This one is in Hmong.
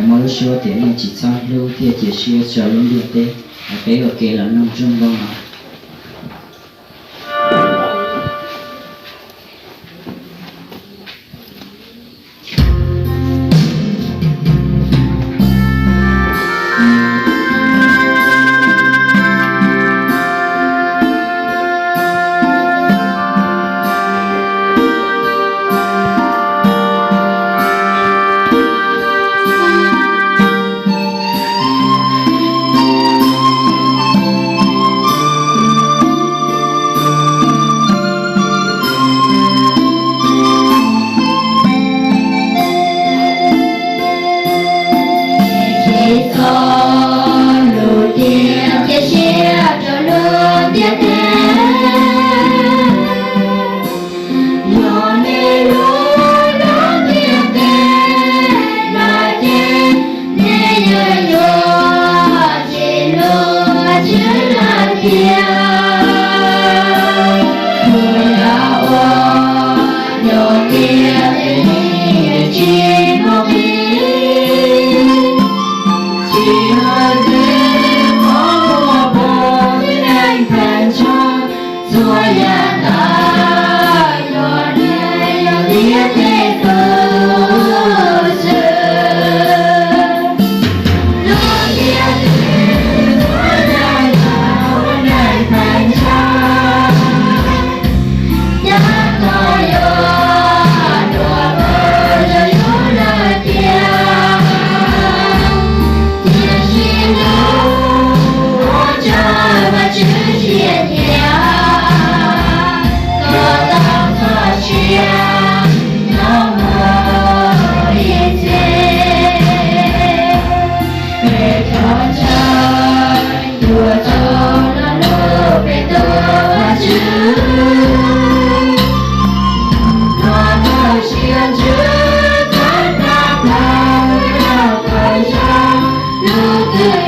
Muaj lub suab tias nej tsis txhob hlub thiaj cia siab rau lub ntiaj teb, es peb ua ke los mloog zoo nkauj no. Tsis txhob lus tias cia siab rau lub ntiaj teb. Yog nej hlub lub ntiaj teb no ces nej yuav yuav tsis hlub Vajtswv lawm tiag. Txhua yam uas yog tiag ces yeej tsis muaj nqis, tsis hais tias qhov uas pom thiab neeg pheej ntshaw, txhua yam ntawd yog neeg yog ntiaj teb tus xwb. Lub ntiaj teb txhua yam ntawd yog neeg pheej ntshaw, tab tom yuav dua koj zoo yus lawm tiag. Tiam sis hlub ua ntej Vajtswv tsis nyiam, koj tau txoj sia nyob mus ib txhis. Peb thov ntshai tuaj txog lub peb tus Vajtswv, no txoj sia ntsws txhawb nqa tawm rau koj yog lub kwj